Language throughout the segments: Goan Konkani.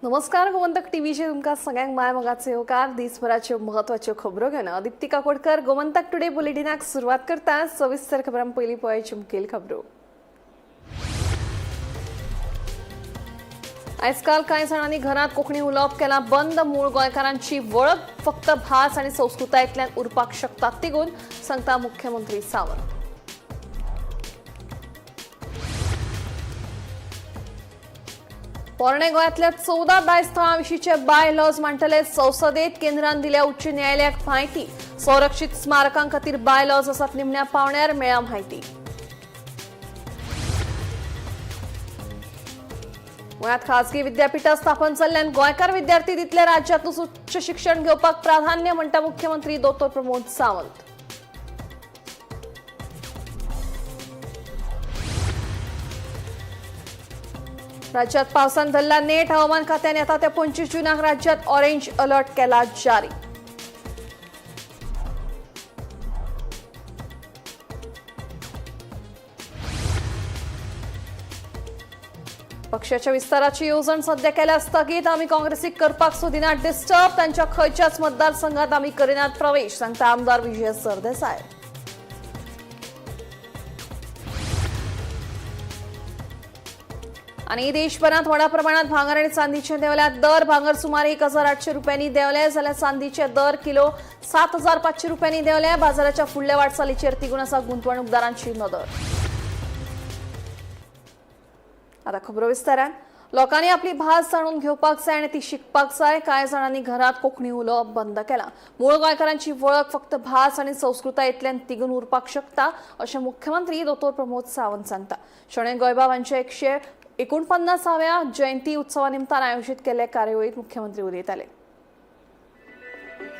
नमस्कार, गोमंतक टीव्हीचेर तुमकां सगळ्यांक माय मोगाचो येवकार. दिसभराच्यो म्हत्वाच्यो खबरो घेवन हांव दीप्ती काकोडकर गोमंतक टुडे बुलेटिनाक सुरवात करता. सविस्तर खबरां पयलीं पळयाची मुखेल खबरो. आयजकाल कांय जाणांनी घरांत कोंकणी उलोवप केलां बंद. मूळ गोंयकारांची वळख फक्त भास आनी संस्कृतायेंतल्यान उरपाक शकता तिगून, सांगता मुख्यमंत्री सावंत. पोरणे गोंयांतल्या 14 बाय स्थळां विशींचे बाय लॉज मांडटले संसदेत. केंद्रान दिल्या उच्च न्यायालयाक म्हायती. संरक्षीत स्मारकां खातीर बाय लॉज आसात निमण्या पावण्यार, मेळ्ळ्या म्हायती. गोंयांत खासगी विद्यापीठां स्थापन जाल्ल्यान गोंयकार विद्यार्थी दितले राज्यांतूच उच्च शिक्षण घेवपाक प्राधान्य, म्हणटा मुख्यमंत्री दोतोर प्रमोद सावंत. राज्यात पावसान धरला नेट. हवामान खात्यान येता त्या 25 जूनाक राज्यात ऑरेंज अलर्ट केला जारी. पक्षाच्या विस्ताराची येवजण सध्या केल्या स्थगीत. आमी काँग्रेसीक करपाक सोदिनात डिस्टर्ब. तांच्या खंयच्याच मतदारसंघात आमी करिनात प्रवेश, सांगता आमदार विजय सरदेसाय. आणि देशभरात व्हडा प्रमाणात भांगर आणि चांदीचे देंवल्यात दर. भांगर सुमार 1800 रुपयांनी देंवले, जाल्यार चांदीचे दर किलो 7500 रुपयांनी देंवले. बाजाराच्या फुडल्या वाटचालीचेर तिगून आसा गुंतवणूकदारांची नदर. आता खबरो विस्तारान. लोकांनी आपली भास जाणून घेवपाक जाय आनी ती शिकपाक जाय. कांय जाणांनी घरांत कोंकणी उलोवप बंद केलां. मूळ गोंयकारांची वळख फक्त भास आनी संस्कृतायेंतल्यान तिगून उरपाक शकता, अशें मुख्यमंत्री दोतोर प्रमोद सावंत सांगता. शणै गोंयबाब हांच्या 149व्या जयंती उत्सवा निमतान आयोजीत केल्ले कार्यावळींत मुख्यमंत्री उलयताले.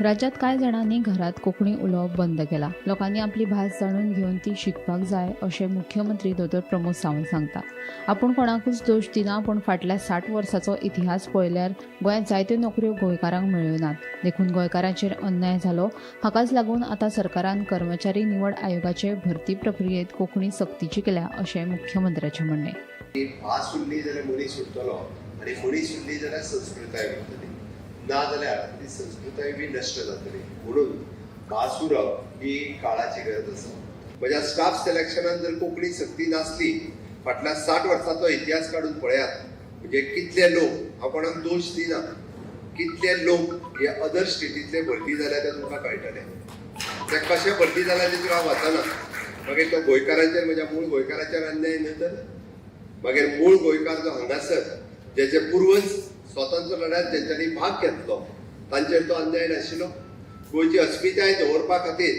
राज्यात कांय जाणांनी घरात कोंकणी उलोवप बंद केलां. लोकांनी आपली भास जाणून घेवन ती शिकपाक जाय, अशें मुख्यमंत्री दोतोर प्रमोद सावंत सांगता. आपूण कोणाकूच दोश दिना, पूण फाटल्या 60 वर्साचो इतिहास पळयल्यार गोंयांत जायत्यो नोकऱ्यो गोंयकारांक मेळ्ळ्यो नात, देखून गोंयकारांचेर अन्याय जालो. हाकाच लागून आतां सरकारान कर्मचारी निवड आयोगाचे भरती प्रक्रियेत कोंकणी सक्तीची केल्या, अशें मुख्यमंत्र्याचें म्हणणें. भास उरली जाल्यार मनीस उरतलो आनी मनीस उरली जाल्यार संस्कृताय उरतली, ना जाल्यार ती संस्कृताय बी नश्ट जातली. म्हणून भास उरप ही काळाची गरज आसा. म्हज्या स्टाफ सिलेक्शनान जर कोंकणी सक्ती नासली, फाटल्या 60 वर्सांचो इतिहास काडून पळयात, म्हणजे कितले लोक, हांव कोणाक दोश दिना, कितले लोक हे अदर स्टेटींतले भरती जाल्या ते तुमकां कळटले. ते कशे भरती जाल्या ते हांव वचना. मागीर तो गोंयकारांचेर, म्हज्या मूळ गोंयकारांचेर अन्याय न्हय तर? मागीर मूळ गोंयकार जो हांगासर जेचे पुर्वज स्वतंत्र लढ्यात जेंच्यांनी भाग घेतलो, तांचेर तो अन्याय नाशिल्लो? गोंयची अस्मिताय दवरपा खातीर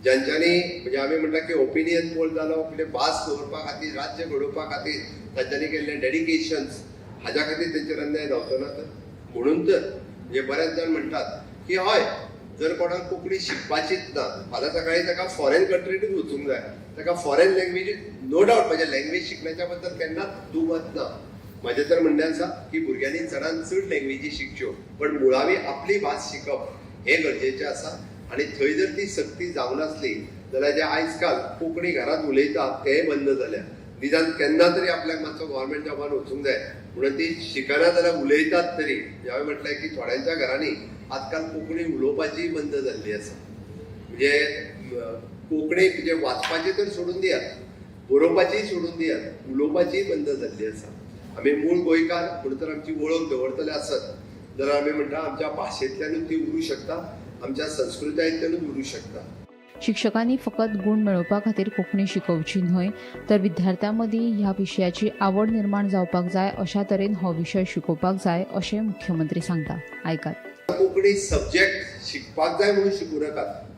ज्यांच्यांनी, म्हणजे आमी म्हणटा की ओपिनियन पोल जालो, आपली भास दवरपा खातीर, राज्य घडोवपा खातीर तांच्यांनी केल्ले डेडिकेशन्स, हाज्या खातीर तेंचेर अन्याय जावचो ना तर? म्हणून तर म्हणजे बरेच जाण म्हणटात की हय, जर कोणाक कोंकणी शिकपाचीच ना, फाल्यां सकाळी ताका फॉरेन कंट्रीनूच वचूंक जाय, ताका फॉरेन लँग्वेजीत, नो डावट म्हजें लँग्वेज शिकण्याच्या बद्दल केन्नाच दुमत ना. म्हजें तर म्हणणें आसा की भुरग्यांनी चडान चड लँग्वेजी शिकच्यो, पण मुळावी आपली भास शिकप हें गरजेचें आसा. आनी थंय जर ती सक्ती जावनासली जाल्यार जे आयज काल कोंकणी घरांत उलयतात तेय बंद जाल्या. निदान केन्ना तरी आपल्याक मातसो गव्हर्मेंट जॉबान वचूंक जाय म्हणून ती शिकना जाल्यार उलयतात तरी. हांवें म्हटलें की थोड्यांच्या घरांनी आजकाल कोंकणी उलोवपाची बंद जाल्ली आसा. म्हणजे कोंकणी म्हणजे वाचपाची तर सोडून दियात, बरोवपाचीय सोडून दियात, उलोवपाचीय बंद जाल्ली आसा. आमी मूळ गोंयकार म्हणून तर आमची वळख दवरतले आसत जाल्यार आमी म्हणटा, आमच्या भाशेंतल्यानूच ती उरूंक शकता, आमच्या संस्कृतायेंतल्यानूच उरूंक शकता. शिक्षकांनी फकत गूण मेळोवपा खातीर कोंकणी शिकोवची न्हय, तर विद्यार्थ्यां मदीं ह्या विशयाची आवड निर्माण जावपाक जाय, अशा तरेन हो विशय शिकोवपाक जाय, अशें मुख्यमंत्री सांगता. आयकात. कोंकणी सब्जेक्ट शिकपाक जाय म्हणून शिकूं नाकात.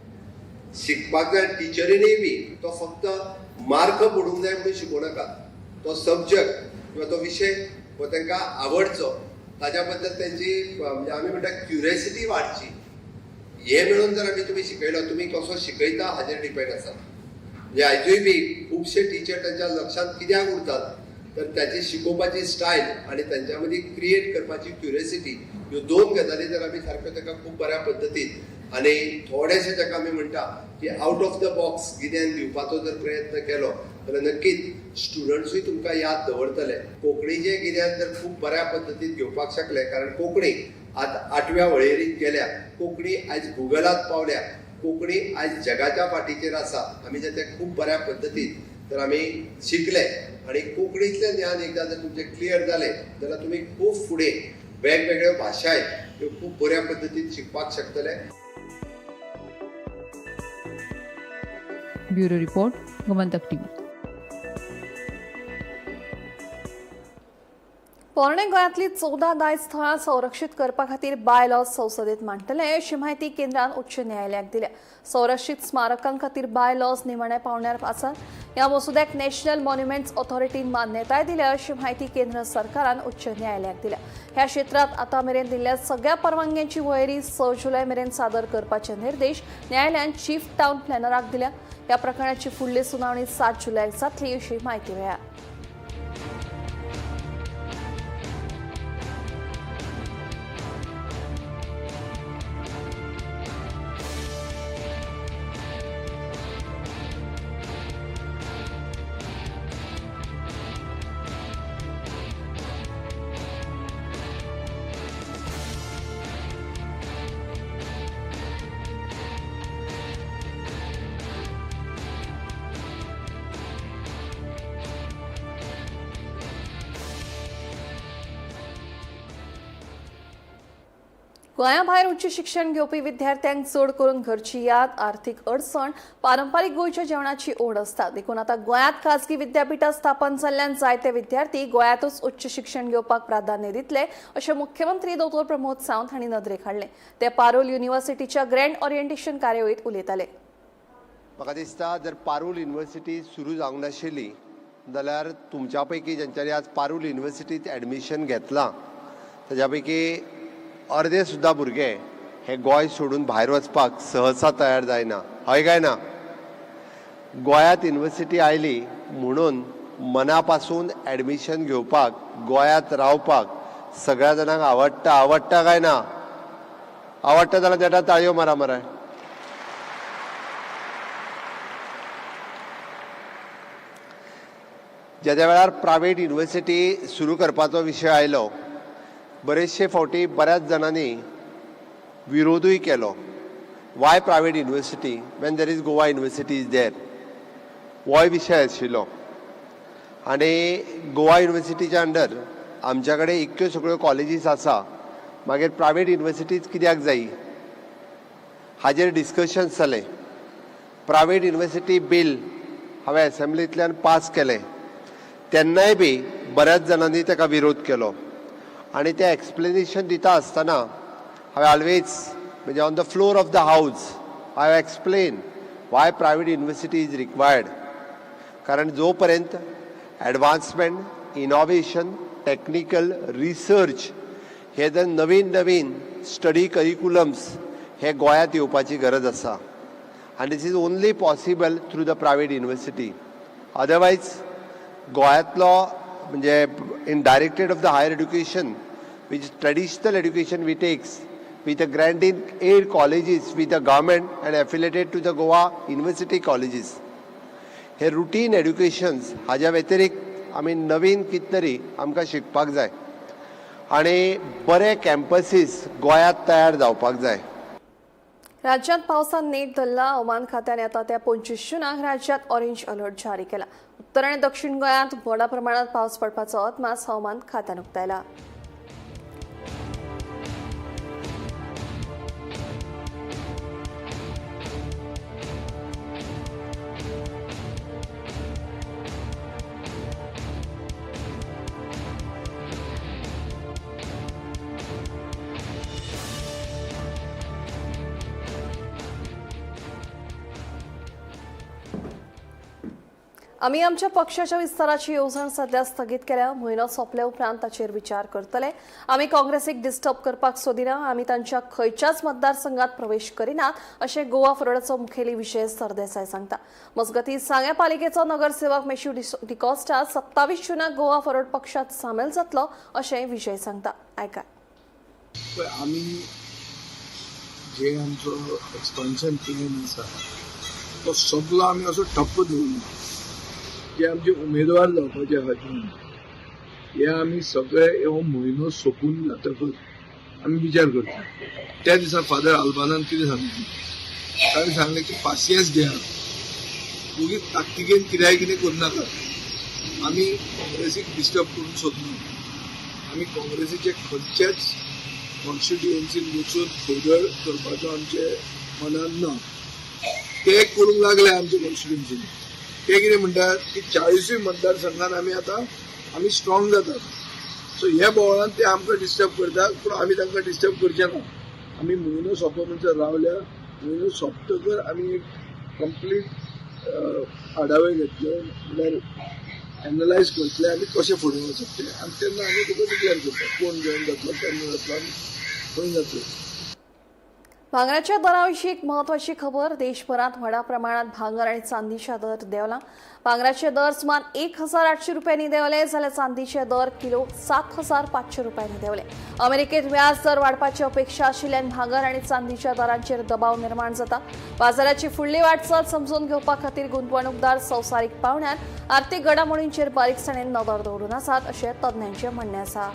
शिकपाक जाय टिचरीनय बी तो फक्त मार्क पडूंक जाय म्हणून शिकोवं नाकात. तो सब्जेक्ट किंवा तो विशय हो तांकां आवडचो, ताज्या बद्दल तेंची, म्हणजे आमी म्हणटा, क्युरियोसिटी वाडची, हे मेळून जर आमी तुमी शिकयलो. तुमी कसो शिकयता हाजेर डिपेंड आसा. म्हणजे आयजूय बी खुबशे टिचर तांच्या लक्षांत कित्याक उरतात, तर ताची शिकोवपाची स्टायल आनी तांच्या मदीं क्रिएट करपाची क्युरियोसिटी, ह्यो दोन गजाली जर आमी सारक्यो ताका खूब बऱ्या पद्दतीन आनी थोडेशें ताका आमी म्हणटा की आवट ऑफ the box गिन्यान दिवपाचो जर प्रयत्न केलो जाल्यार नक्कीच स्टुडंट्सूय तुमकां याद दवरतले. कोंकणीचें गिन्यान जर खूब बऱ्या पद्दतीन घेवपाक शकले, कारण कोंकणी आज 8व्या वळेरींत गेल्या, कोंकणी आयज गुगलांत पावल्या, कोंकणी आयज जगाच्या फाटीचेर आसा. आमी जर तें खूब बऱ्या पद्दतीन तर आमी शिकले आनी कोंकणींतलें ज्ञान एकदां जर तुमचें क्लियर जालें जाल्यार तुमी खूब फुडें वेगवेगळ्यो भाशाय त्यो खूब बऱ्या पद्दतीन शिकपाक शकतले. Bureau report, Gomantak TV. पोरणे गोंयांतली 14 दायज थळां संरक्षीत करपा खातीर बायलॉज संसदेत मांडटले अशी म्हायती केंद्रान उच्च न्यायालयाक दिल्या. संरक्षीत स्मारकां खातीर बायलॉज निमाण्या पावंड्यार आसात. ह्या मसुद्याक नॅशनल मॉन्युमेंट्स ऑथॉरिटीन मान्यताय दिल्या अशी म्हायती केंद्र सरकारान उच्च न्यायालयाक दिल्या. ह्या क्षेत्रांत आतां मेरेन दिल्ल्या सगळ्या परवानग्यांची वळेरी 6 जुलय मेरेन सादर करपाचे निर्देश न्यायालयान चीफ टावन प्लॅनराक दिल्या. ह्या प्रकरणाची फुडली सुनावणी 7 जुलयाक जातली अशी म्हायती मेळ्ळ्या. गोंया भायर उच्च शिक्षण घेवपी विद्यार्थ्यांक चड करून घरची याद, आर्थीक अडचण, पारंपारीक गोंयच्या जेवणाची ओढ आसता. देखून आतां गोंयांत खाजगी विद्यापिठां स्थापन जाल्ल्यान जायते विद्यार्थी गोंयांतूच उच्च शिक्षण घेवपाक प्राधान्य दितले अशें मुख्यमंत्री डॉ प्रमोद सावंत हांणी नदरेक हाडलें. ते पारूल युनिव्हर्सिटीच्या ग्रँड ओरिएंटेशन कार्यावळींत उलयताले. म्हाका दिसता जर पारूल युनिव्हर्सिटी सुरू जावंक नाशिल्ली जाल्यार तुमच्या पैकी ज्यांच्यांनी आज पारूल युनिव्हर्सिटींत एडमिशन घेतलां ताज्या पैकी अर्दे सुद्दां भुरगे हे गोंय सोडून भायर वचपाक सहसा तयार जायना. हय काय ना? गोंयांत युनिव्हर्सिटी आयली म्हणून मना पासून एडमिशन घेवपाक, गोंयांत रावपाक सगळ्या जाणांक आवडटा. आवडटा काय ना? आवडटा जाल्यार तेटा ताळयो मारा मरे. ज्या वेळार प्रायवेट युनिव्हर्सिटी सुरू करपाचो विशय आयलो, बरेचशे फावटी बऱ्याच जाणांनी विरोधूय केलो. Why private university when there is Goa university is there, होय विशय आशिल्लो. आनी गोवा युनिव्हर्सिटीच्या अंडर आमच्या कडेन इतक्यो सगळ्यो कॉलेजीस आसा, मागीर प्रायवेट युनिव्हर्सिटीज कित्याक जायी हाजेर डिस्कशन्स जालें. प्रायवेट युनिव्हर्सिटी बील हांवें एसेंब्लींतल्यान पास केलें, तेन्नाय बी बऱ्याच जाणांनी ताका विरोध केलो. आनी तें एक्सप्लेनेशन दिता आसतना हांवें ऑलवेज म्हणजे on the floor of the house I have explain why private university is required. कारण जो पर्यंत एडवान्समेंट, इनोवेशन, टॅक्निकल रिसर्च हे जर नवीन नवीन स्टडी करिकुलम्स हे गोंयांत येवपाची गरज आसा. आनी this is only possible through the private university. Otherwise गोंयांतलो म्हणजे in directorate of the higher education which traditional education we takes with the grant in aid colleges with the government and affiliated to the Goa university colleges. Hey routine educations हाज्या व्यतिरिक्त आमी नवीन कितें तरी आमकां शिकपाक जाय आनी बरे कॅम्पसीस गोंयांत तयार जावपाक जाय. राज्यात पावसान नेट धरला. हवामान खात्याने आता त्या 25 जूनाक राज्यात ऑरेंज अलर्ट जारी केला. उत्तर आणि दक्षिण गोंयांत व्हडा प्रमाणात पावस पडपाचो अदमास हवामान खात्यान उक्तायला. आमी आमच्या पक्षाच्या विस्ताराची येवजण सध्या स्थगीत केल्या. म्हयनो सोंपल्या उपरांत ताचेर विचार करतले. आमी काँग्रेसीक डिस्टर्ब करपाक सोदिना. आमी तांच्या खंयच्याच मतदारसंघात प्रवेश करिनात अशें गोवा फॉरवर्डाचो मुखेली विजय सरदेसाय सांगता. मजगतीं सांगें पालिकेचो नगरसेवक मेश्यू डिकॉस्टा 27 जूनाक गोवा फॉरवर्ड पक्षात सामील जातलो अशें विजय सांगता. आयका आमी जे आमचो एक्सपान्शन प्लॅन आसा तो सगळो आमी असो ठप्प दवरला. जे आमचे उमेदवार जावपाचे आहा जून हे आमी सगळे हो म्हयनो सोंपून जातकच आमी विचार करता. त्या दिसा फादर अल्बानान कितें सांगलें, ताणें सांगलें की पासियेंस घेया, ओगीच ताकतिकेन कित्याय कितें करूं नाका. आमी काँग्रेसीक डिस्टर्ब करूंक सोदना, आमी काँग्रेसीचे खंयच्याच कॉन्स्टिट्युएन्सीन वचून खोदळ करपाचो आमचे मनान ना. ते करूंक लागले आमचे कॉन्स्टिट्युएन्सीन. ते कितें म्हणटात की 40 मतदारसंघान आमी आतां आमी स्ट्रॉंग जातात. सो ह्या बोवाळान ते आमकां डिस्टर्ब करतात, पूण आमी तांकां डिस्टर्ब करचे ना. आमी म्हयनो सोंपो म्हणसर रावल्या, म्हयनो सोंपतकर आमी एक कंप्लीट आढावे घेतले, म्हणल्यार एनलायज करतले आमी कशें फुडें वचप तें, आनी तेन्ना आमी तुका डिक्लेअर करता कोण जॉयन जातलो, केन्ना जातलो आनी खंय जातलो. भांगराच्या दराविशीं एक महत्वाची खबर. देशभरात व्हडा प्रमाणात भांगर आणि चांदीच्या दर देंवला. भांगराचे दर सुमार 1800 रुपयांनी देंवले, जाल्यार चांदीचे दर किलो 7500 रुपयांनी देंवले. अमेरिकेत व्याज दर वाडपाची अपेक्षा आशिल्ल्यान भांगर आणि चांदीच्या दरांचेर दबाव निर्माण जाता. बाजाराची फुडली वाटचाल समजून घेवपा खातीर गुंतवणूकदार संवसारीक पावंड्यार आर्थिक घडामोडींचेर बारीकसाणेन नदर दवरून आसात अशें तज्ञांचें म्हणणें आसा.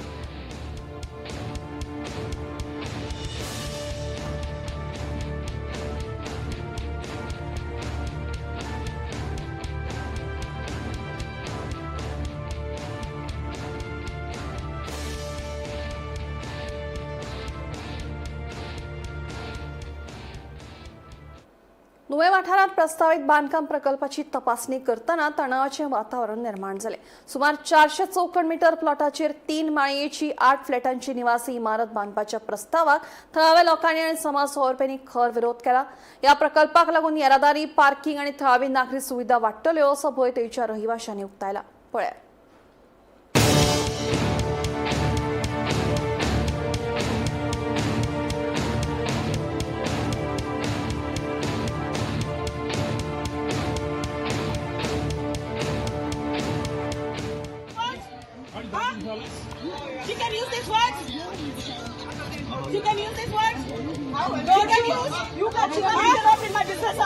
नुवें वाठारांत प्रस्तावीत बांदकाम प्रकल्पाची तपासणी करतना तणावाचें वातावरण निर्माण जालें. सुमार 400 चौखण मीटर प्लॉटाचेर 3 माळयेची 8 फ्लॅटांची निवासी इमारत बांदपाच्या प्रस्तावाक थळाव्या लोकांनी आनी समाज वावुरप्यांनी खर विरोध केला. ह्या प्रकल्पाक लागून येरादारी, पार्किंग आनी थळावी नागरी सुविधा वाडटल्यो असो भंय थंयच्या रहिवाशांनी उक्तायला. पळयात. She can use this word. She can use this word. She can use. You can. She can interrupt in my business.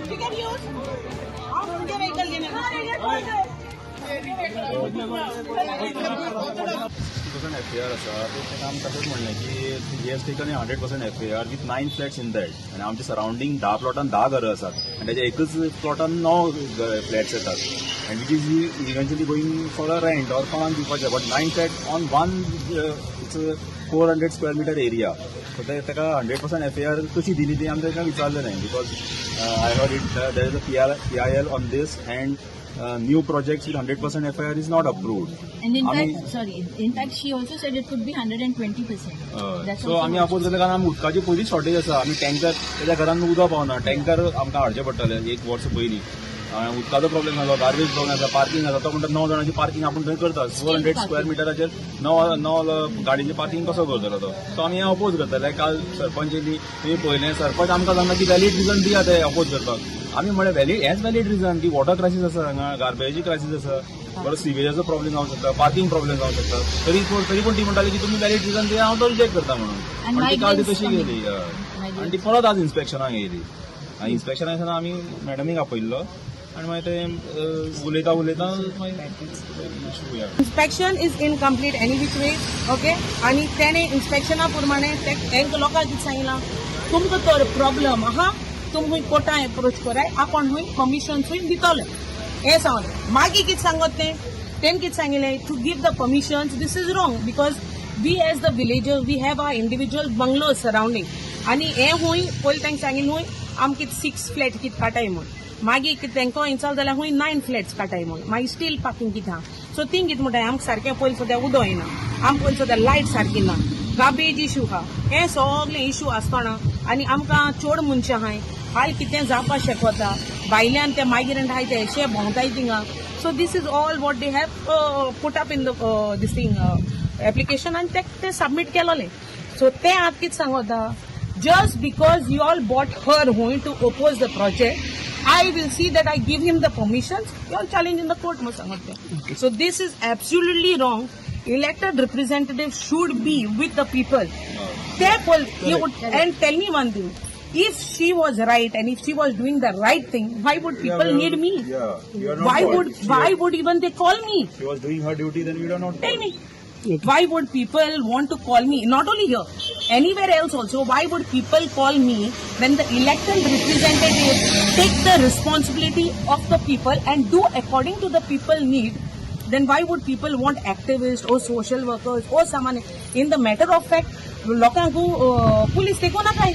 She can use. उनके vehicle के 60% FAR आसा तें आमी तशेंच म्हणलें की he has taken 100% FAR with 9 flats in that, आनी आमच्या सरावंडींग 10 प्लॉटान 10 घरां आसात आनी तेच्या एकच प्लॉटान 9 फ्लॅट्स येतात, and which is eventually going for a rent or कोणाक दिवपाचें, but 9 flat on one it's 400 square metre area. So ते ताका 100% FAR कशी दिली ती आमी ताका विचारलें न्हय, because I heard it there is a PIL on this and new projects with 100% FIR is not approved. And in fact, in fact, she also said it could be 120%. So आमी अपोज केलें कारण आमी उदकाची पयलींच शॉर्टेज आसा. आमी टँकर तेच्या घरान उदक पावना, टँकर आमकां हाडचें पडटलें एक वर्स पयलीं. उदकाचो प्रॉब्लेम जालो, गार्बेज प्रॉब्लेम आसा, पार्किंग आसा. तो म्हणटा 9 जाणांची पार्किंग आपूण थंय करता, 400 स्क्वेअर मिटराचेर 9 गाडयेचें पार्किंग कसो करतलो तो. सो आमी हें अपोज करतले. काल सरपंच येयली, तुमी पळयलें, सरपंच आमकां सांगता की व्हॅलीड रिजन दिया ते अपोज करपाक. आमी म्हळें व्हॅलीड, हेंच व्हॅलीड रिजन की वॉटर क्रायसीस आसा हांगा, गार्बेजी क्रायसीस आसा, बरो सिवेजाचो प्रॉब्लेम जावंक शकता, पार्किंग प्रॉब्लेम जावंक शकता. तरी पूण ती म्हणटाली की तुमी व्हॅलीड रिजन दिया, हांव तो रिजेक्ट करता म्हणून. आनी ती काल ती तशी गेली आनी ती परत आज इन्स्पेक्शनाक येयली. आनी इन्स्पेक्शनाक आसतना आमी मॅडमीक आपयल्लो आनी मागीर ते उलयता उलयता मागीर Inspection is incomplete any which way, okay? आनी तेणे इन्स्पेक्शना प्रमाणे तांकां लोकांक कितें सांगलां, तुमकां तर प्रॉब्लम आहा, तुमकां कोर्टान एप्रोच कराय, आपूण खंय परमिशन खंय दितले हें सांगलें. मागीर कितें सांगत तें, तेणें कितें सांगिल्लें, to give the permissions this is wrong because we as the villager we have our individual bungalows surrounding. आनी हें खूंय पयलीं तांकां सांगिल्लें खूंय आमकां 6 फ्लॅट कितें काटाय म्हूण, मागीर तांकां इन्सॉल्व जाल्यार खूंय 9 फ्लॅट्स काटाय म्हूण, मागीर स्टील पार्किंग कितें आहा. सो तीं कितें म्हणटाय, आमकां सारकें पयलीं सद्या उदक येना, आमकां पयलीं सद्या लायट सारकी ना, गार्बेज इशू आहा, हें सगळें इशू आसतना आनी आमकां चड मनशां आहाय, हाल कितें जावपाक शकता, भायल्यान ते मायग्रंट आहाय ते अशे भोंवताय थिंगा. So this is all what they have put up in the this thing application आनी ते सबमीट केलोलें. सो ते आतां कितें सांगता, just because you all bought her हुंय to oppose the project, I will see that I give him the permissions, you all challenge in the court. So this is absolutely wrong. Elected representative should be with the people. ते and tell me one thing, if she was right and if she was doing the right thing, why would people need me? Why would even they call me? She was doing her duty, then we don't not. Tell me, why would people want to call me? Not only here, anywhere else also. Why would people call me when the elected representative take the responsibility of the people and do according to the people need? Then why would people want activists or social workers or someone? In the matter of fact, लोकांक पुलीस तेको नाकाय.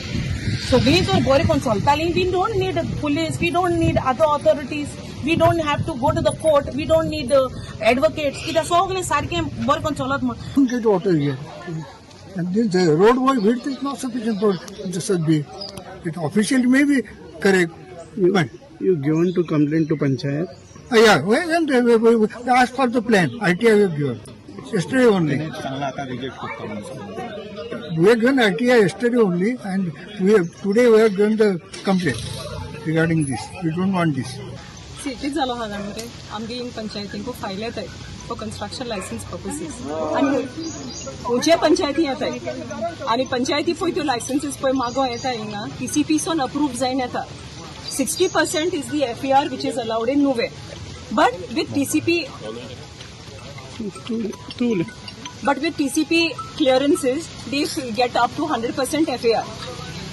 सगळीं जर बरें करून चलतालीं, we don't need police, we don't need other authorities, we don't have to go to the court, we don't need advocates. कित्याक सगळें सारकें बरें करून चलत म्हण. Get water here. And this, the road width is not sufficient for the such be. It officially may be correct, but You given to complaint to panchayat? Yeah, well, and we asked for the plan. RTI we have given yesterday only. We have given RTI yesterday only, and we have today we have given the complaint regarding this. We don't want this. सिटीत जालो हांगा मरे आमगे हिंग पंचायतींकू फायल येताय फॉर कन्स्ट्रक्शन लायसन्स पर्पसीस आनी खंयचे पंचायती येताय आनी पंचायती पळय त्यो लायसन्सीस पळय मागो येता हिंगा टीसीपीसोन अप्रूव जायन येता. 60% is the FAR which is allowed in Nuvem, but with TCP But with TCP clearances, they get up to 100% FAR.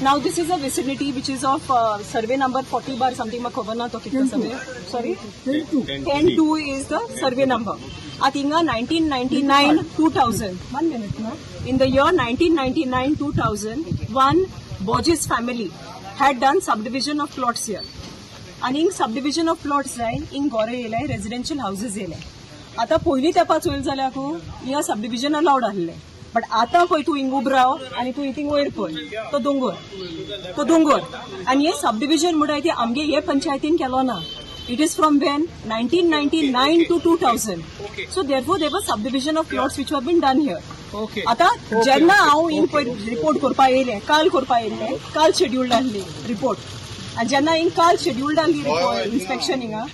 Now this is a vicinity which is of survey number 40 bar something, म्हाका खबर ना तो कितलो survey. Sorry? 10-2 is the survey number. आतां हिंगा 1999 2000, one minute ना. In the year 1999 2000, one Borges family had done subdivision of plots here. आनी हिंग सबडिविजन ऑफ प्लॉट्स जाय हिंग गोरे येयले, रेजिडेन्शियल हावजीस येयले. आतां पयलीं तेंपा चोयल जाल्यार हिंगा सबडिविजन अलावड आहलें, बट आतां पळय तूं हिंग उब राव आनी तूं हिंग वयर पळय तो दोंगोर, तो दोंगोर. आनी हे सबडिविजन म्हणटाय ती आमगे हे पंचायतीन केलो ना. It is from when 1999 to 2000, so therefore there was subdivision of plots which have been done here. आतां जेन्ना हांव हिंग पळय रिपोर्ट करपा येयलें, काल करपा येयलें, काल शेड्युल्ड आहली रिपोर्ट. आनी जेन्ना हिंग काल शेड्युल्ड आहली रिपोर्ट इन्स्पेक्शन, हिंगा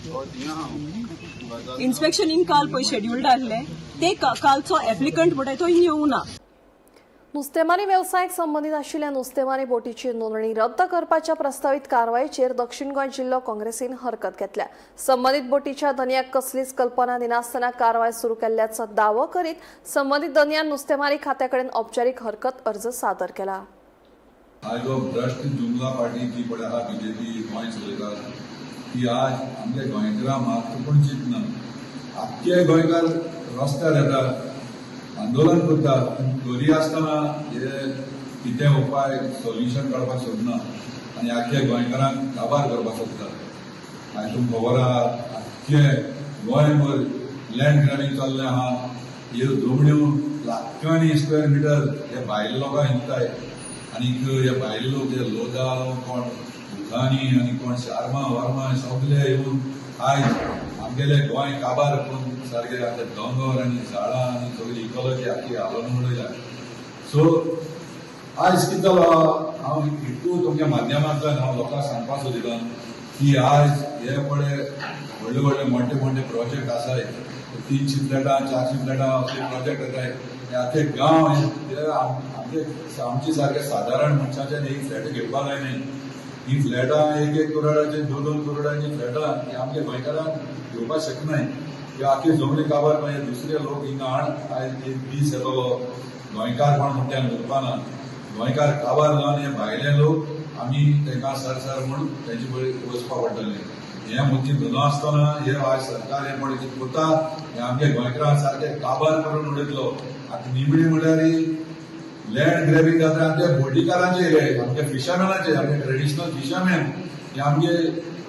इन्स्पेक्शन हिंग काल पळय शेड्युल्ड आहलें, ते कालचो एप्लिकंट म्हणटाय तो हिंग येवना. नुस्तेमारी वेवसायाक संबंदीत आशिल्ल्या नुस्तेमारी बोटीची नोंदणी रद्द करपाच्या प्रस्तावीत कारवायेचेर दक्षिण गोंय जिल्लो काँग्रेसीन हरकत घेतल्या. संबंदीत बोटीच्या धनयाक कसलीच कल्पना दिनासतना कारवाय सुरू केल्ल्याचो दावो करीत संबंदीत धनयान नुस्तेमारी खात्याकडेन औपचारीक हरकत अर्ज सादर केला. आज जो भ्रश्ट जुमला पार्टी जी पळय आहा बीजेपी गोंय चलयता ती आज आमच्या गोंयकारां मात्र कोण चिंतना. आख्खे गोंयकार रस्त्यार येता, आंदोलन करता, तरी आसतना हे कितें उपाय सोल्युशन काडपाक सोदना आनी आख्खे गोंयकारांक काबार करपाक सोदता. आनी तुमकां खबर आहा आख्खे गोंयभर लँड ग्रॅबिंग चल्लें आहा. ह्यो जमण्यो लाखांनी स्क्वेअर मिटर हे भायले लोकांक विकताय आनीक हे भायले लोक हे लोधा कोण भुतानी आनी कोण शर्मा वर्मा सगळे येवन आयज आमगेले गोंय काबार करून सारके आतां दोंगर आनी झाडां आनी सगळी इकॉलॉजी आख्खी हालोवन उडयल्या. सो आयज कितें जालां, हांव हितून तुमच्या माध्यमांतल्यान हांव लोकांक सांगपाक सोदितां की आयज हे पळय व्हडले व्हडले मोठे मोठे प्रोजेक्ट आसाय, 300 फ्लॅटां 400 फ्लॅटां असले प्रोजेक्ट येताय. हे आख्खे गांव हे आमचे आमचे सारके सादारण मनशाच्यान एक फ्लॅट घेवपाक जायना. ही फ्लॅटां 1-1 करोडाचे 2-2 करोडांची फ्लॅटां ही आमच्या गोंयकारांक घेवपाक शकनाय. ह्यो आख्खे जमनी काबार मागीर दुसरे लोक हिंगा हाड आयज एक दीस येतलो गोंयकार कोण म्हणटा उरपाना. गोंयकार काबार जावन हे भायले लोक आमी तांकां सर सर म्हूण तेंचे बरोबर वचपाक पडटलें. हे मुद्दे धरना आसतना हे आयज सरकार हे पळय कितें करता, हे आमच्या गोंयकारांक सारके काबार करून उडयतलो. आतां निमणी म्हणल्यार लँड ग्रॅबिंग जाता आमच्या बोटीकारांचे, रे आमच्या फिशरमॅनाचे, आमचे ट्रेडिशनल फिशरमॅन. हे आमचे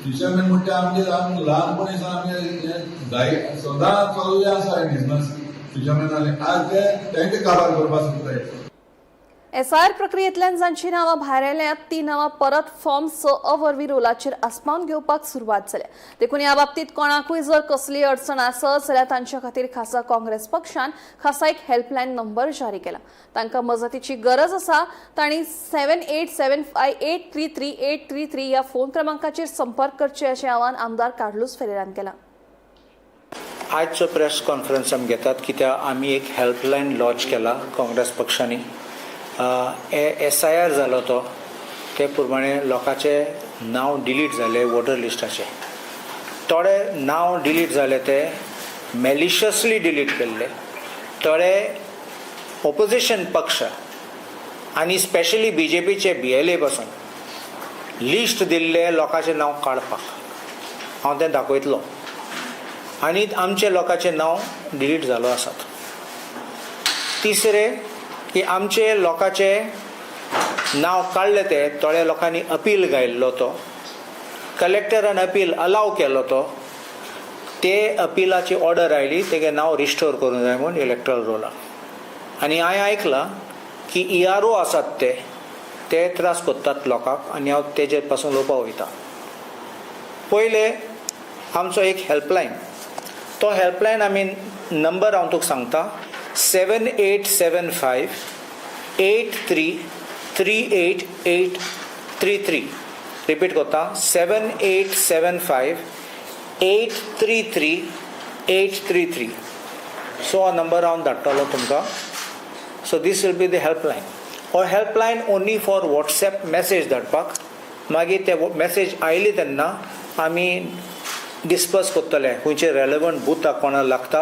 फिशरमॅन म्हणटा आमचे ल्हानपणी सावन आमचे सदां चल्ले आसा हे बिझनस फिशरमॅनाले, आज ते तांकां काबार करपाक सोदताय. एसआयआर प्रक्रियेंतल्यान जांची नांवां भायर आयल्यांत ती नांवां परत फॉर्म 6 अ वरवीं रोलाचेर आसपावन घेवपाक सुरवात जाल्या. देखून ह्या बाबतींत कोणाकूय जर कसलीय अडचण आसत जाल्यार तांच्या खातीर खासा काँग्रेस पक्षान खासा एक हेल्पलायन नंबर जारी केला. तांकां मजतीची गरज आसा तांणी 7875833833 ह्या फोन क्रमांकाचेर संपर्क करचे अशें आवाहन आमदार कार्लुस फेरेरान केलां. आजचो प्रेस कॉन्फरन्स आमी घेतात कित्याक आमी एक हेल्पलायन लॉन्च केला काँग्रेस पक्षांनी. एसआयआर जालो तो ते प्रमाणे लोकांचे नांव डिलीट जाले वोटर लिस्टाचे. थोडे नांव डिलीट जाले ते मॅलिशियसली डिलीट केल्ले, थोडे ओपोजिशन पक्ष आनी स्पेशली बीजेपीचे बीएलए पासून लिस्ट दिल्ले लोकांचें नांव काडपाक. हांव तें दाखयतलो. आनी आमचे लोकांचें नांव डिलीट जालो आसात. तिसरें की आमचे लोकांचे नांव काडले ते थोड्या लोकांनी अपील घायल्लो, तो कलेक्टरान अपील अलाव केलो, तो ते अपिलाची ऑर्डर आयली तेगे नांव रिस्टोर करूंक जाय म्हूण इलेक्ट्रल रोलाक. आनी हांवें आयकलां की ईआरओ आसात ते ते त्रास करतात लोकांक आनी हांव तेजेर पासून उलोवपाक वयता. पयले आमचो एक हेल्पलायन, तो हेल्पलायन आमी नंबर हांव तुका सांगता, 7875 833 8833. रिपीट करता, 7875 833 833. सो हो नंबर हांव धाडटलो तुमकां. So this will be the helpline. हो helpline only for WhatsApp message धाडपाक. मागीर ते मॅसेज आयली तेन्ना आमी डिस्पर्स करतले खंयचे रेलेवंट बुथाक कोणाक लागता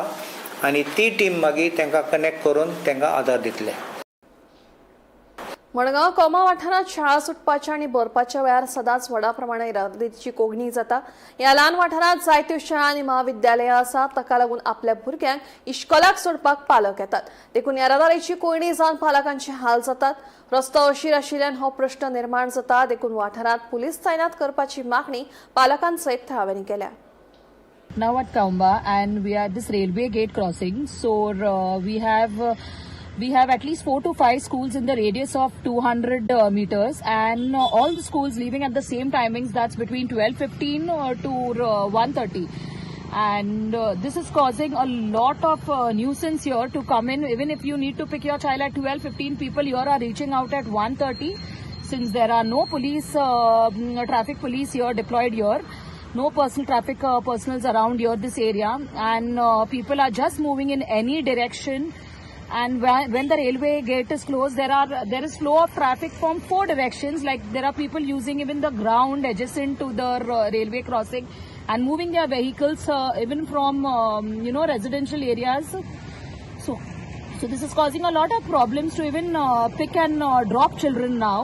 आनी ती टीम मागीर तांकां कनेक्ट करून तांकां आदार दितले. मडगांव कोमा वाठारांत शाळा सुटपाच्या आनी भरपाच्या वेळार सदांच व्हडा प्रमाणात येरादारीची कोगणी जाता. ह्या ल्हान वाठारांत जायत्यो शाळा आनी महाविद्यालयां आसात. ताका लागून आपल्या भुरग्यांक इश्कोलाक सोडपाक पालक येतात. देखून येरादारीची कोंयडी जावन पालकांचे हाल जातात. रस्तो अशीर आशिल्ल्यान हो प्रश्न निर्माण जाता. देखून वाठारांत पुलीस तैनात करपाची मागणी पालकां सयत थळाव्यांनी केल्या. Now at Kaumba and we are at this railway gate crossing. So we have at least four to five schools in the radius of 200 meters and all the schools leaving at the same timings, that's between 12:15 to 1:30, and this is causing a lot of nuisance here to come in. Even if you need to pick your child at 12:15, people here are reaching out at 1:30, since there are no police traffic police here deployed here, no personal traffic personals around here, this area, and people are just moving in any direction. And when the railway gate is closed, there is flow of traffic from four directions. Like, there are people using even the ground adjacent to the railway crossing and moving their vehicles even from residential areas. So this is causing a lot of problems to even pick and drop children now.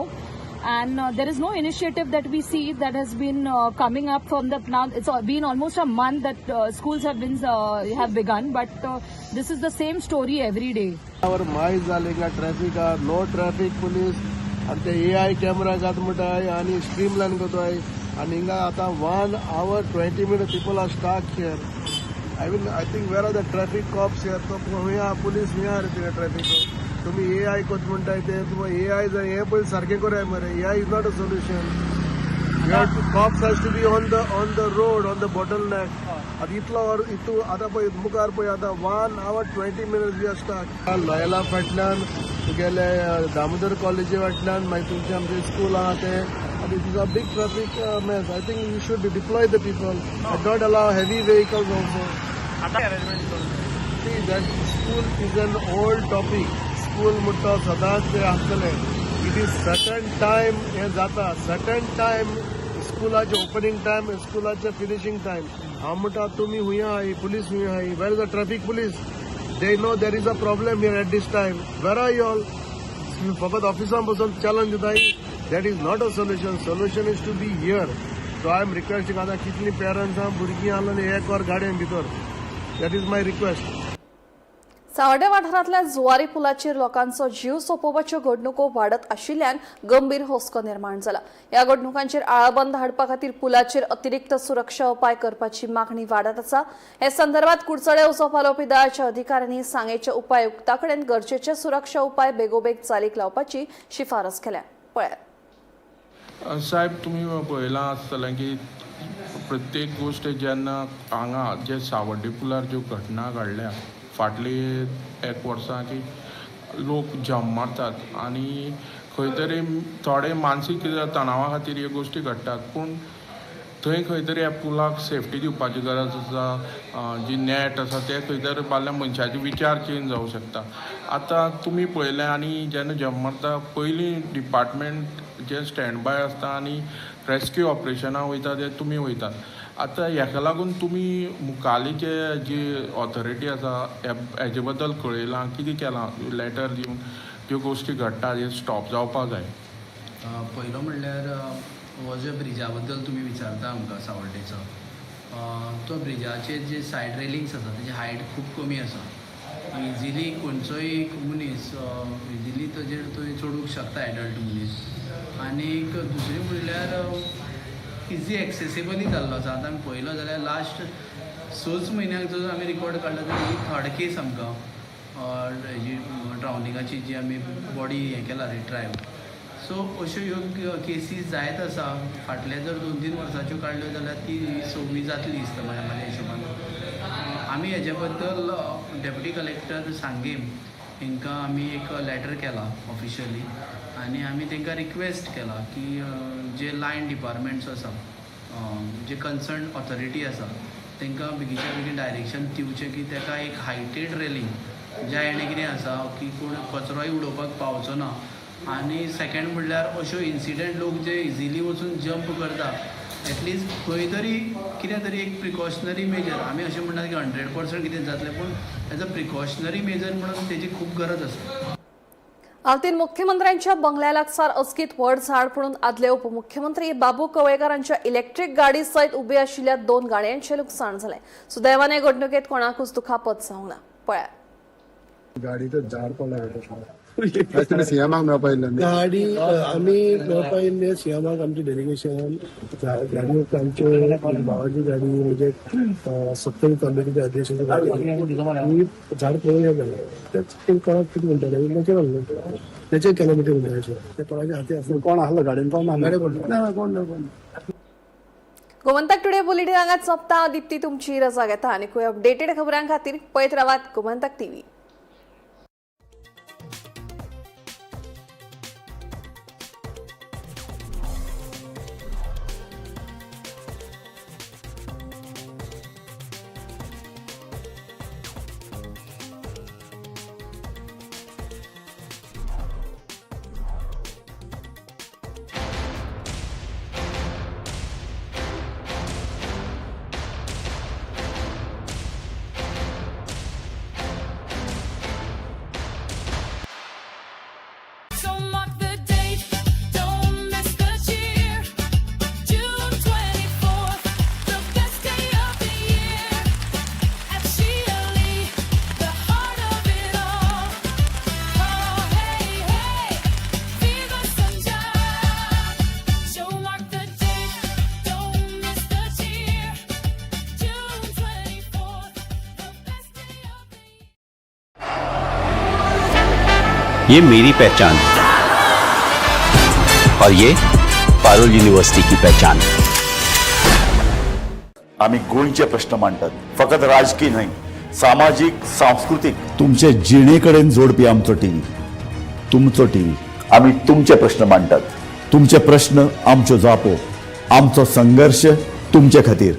And there is no initiative that we see that has been coming up from the now. It's been almost a month that schools have begun, but this is the same story every day. Our मायज जाले का ट्रॅफिक, no traffic police. आनी ते एआय कॅमेरा घात म्हणटाय आनी स्ट्रीम लायन करताय. आनी हिंगा आतां 1 hour 20 minute people are stuck here. I mean, I think, where are the traffic cops here? तो खंय आहा पुलीस? खंय आहा रे थिंगा ट्रॅफिक? तुमी एआय कोत म्हणटाय ते तुमी एआय जर हें पयलीं सारकें कराय मरे. AI is not a solution. Cops has to be on the road, on the bottle neck. आतां इतलो वर इतू आतां पळय मुखार पळय, आतां 1 hour 20 minutes we are stuck. Loyola फाटल्यान तुगेले दामोदर कॉलेजी फाटल्यान, मागीर तुमचें आमचें स्कूल आहा तें. आतां it is a big traffic mess. I think you should deploy the people, not allow heavy vehicles also. See, that school is an old topic. School म्हणटा सदांच ते आसतले. It is certain time हें जाता, सर्टन टायम स्कुलाचे ओपनिंग टायम, स्कुलाचे फिनिशींग टायम. हांव म्हणटा तुमी हुंय आहाय, पुलीस हुंय आहाय? Where is the traffic police? They know there is a problem here at this time. Where are you all? फकत ऑफिसान बसून चॅलेंज दिताय, that is not a solution. Solution is to be here. So I am requesting, आतां कितलीं पेरंट्सां भुरगीं आसले एक वर गाडयेन भितर. That is my request. Sanvordem वाठारांतल्या जुवारी पुलाचेर लोकांचो जीव सोंपोवपाच्यो घडणुको वाडत आशिल्ल्यान गंभीर हुस्को निर्माण जाला. ह्या घडणुकांचेर आळाबंद हाडपा खातीर पुलाचेर अतिरिक्त सुरक्षा उपाय करपाची मागणी वाडत आसा. हे संदर्भात कुडचडे उजो पालोवपी दळाच्या अधिकाऱ्यांनी सांगेच्या उपायुक्ता कडेन गरजेचे सुरक्षा उपाय बेगोबेग चालीक लावपाची शिफारस केल्या. पळयात. साहेब, तुमी पळयलां आसतलें की प्रत्येक गोश्ट जेन्ना हांगा जे सावड्डे पुलार ज्यो घटना घडल्या फाटली एक वर्सां की लोक जंप मारतात आनी खंय तरी थोडे मानसीक तणावा खातीर ह्यो गोश्टी घडटात. पूण थंय खंय तरी ह्या पुलाक सेफ्टी दिवपाची गरज आसा. जी नॅट आसा ते खंय तरी बारल्या मनशाचे विचार चेंज जावं शकता. आतां तुमी पळयलें आनी जेन्ना जम्प मारता पयलीं डिपार्टमेंट जे स्टँड बाय आसता आनी रेस्क्यू ऑपरेशनाक वयता ते तुमी वयतात. आतां हेका लागून तुमी मुखाली जे जी ऑथॉरिटी आसा हेजे बद्दल कळयलां, कितें केलां, लेटर दिवन ज्यो गोश्टी घडटा हे स्टॉप जावपाक जाय. पयलो म्हणल्यार हो जो ब्रिजा बद्दल तुमी विचारता आमकां सावड्डेचो, तो ब्रिजाचेर जे सायड रेलिंग्स आसा तेजी हायट खूब कमी आसा. इजिली खंयचोय एक मनीस इजिली ताजेर थंय चडूंक शकता, एडल्ट मनीस. आनीक दुसरें म्हणल्यार इजी एक्सेसिबलय जाल्लो आसा. आतां आमी पळयलो जाल्यार लास्ट 6 म्हयन्याक जर आमी रिकॉर्ड काडला जाल्यार ही थर्ड केस आमकां हेजी ड्रावनिंगाची जी आमी बॉडी हें केला रिट्रायव. सो अश्यो ह्यो केसीस जायत आसा. फाटले जर 2-3 वर्साच्यो काडल्यो जाल्यार ती 26 जातली दिसता म्हाज्या हिशोबान. आमी हेजे बद्दल डेप्युटी कलेक्टर सांगेम हांकां आमी एक लेटर केला ऑफिशियली आनी आमी तांकां रिक्वेस्ट केला की जे लायन डिपार्टमेंट्स आसा, जे कन्सर्न ऑथॉरिटी आसा तांकां बेगीच्या बेगीन डायरेक्शन दिवचें की ताका एक हायटेड रेलिंग ज्या हेणें कितें आसा की कोण कचरोय उडोवपाक पावचो ना. आनी सेकेंड म्हणल्यार अश्यो इन्सिडंट लोक जे इजिली वचून जंप करता एटलिस्ट खंय तरी कितें तरी एक प्रिकॉशनरी मेजर, आमी अशें म्हणनात की 100% कितें जातलें, पूण एज अ प्रिकॉशनरी मेजर म्हणून तेजी खूब गरज आसा. आलतीन मुख्यमंत्र्यांच्या बंगल्या लागसार अचकीत व्हड झाड पडून आदले उपमुख्यमंत्री बाबू कवळेकारांच्या इलेक्ट्रीक गाडी सयत उबे आशिल्ल्या 2 गाडयांचें लुकसाण जालें. सुदैवान हे घडणुकेंत कोणाकूच दुखापत जावंक ना. पळयात. गाडीचं झाड पडला. तुम्ही सीएमाक मेळपा येयल्ले? गाडी आमी मेळपा येयल्ले सीएमाक. आमचे डेलिगेशन गाडी, आमचे भावाची गाडी म्हणजे सत्तरी तालुक्याच्या अध्यक्षाची गाडी ही झाड पळोवया जालें. तेच कोणाक कितें म्हणटाले नॅचरल नॅचरल कॅलमिटी म्हणटाले ते कोणाच्या हाती आसलें. कोण आसलो गाडयेन? कोण गाडी पडलो ना, कोण ना, कोण. गोमंतक टुडे बुलेटिन हांगाच सोंपता. दीप्ती तुमची रजा घेता आनी अपडेटेड खबरां खातीर पळयत रावात गोमंतक टीव्ही. ये मेरी पहचान और ये पारुल यूनिवर्सिटी की पहचान. आम्ही गोंयचे प्रश्न मांडतात, फकत राजकीय न्हय, सामाजीक, सांस्कृतीक. तुमचे जिणेकडेन जोडपी आमचो टीव्ही, तुमचो टीव्ही. आम्ही तुमचे प्रश्न मांडतात, तुमचे प्रश्न आमच्यो जापो, आमचो संघर्ष तुमचे खातीर.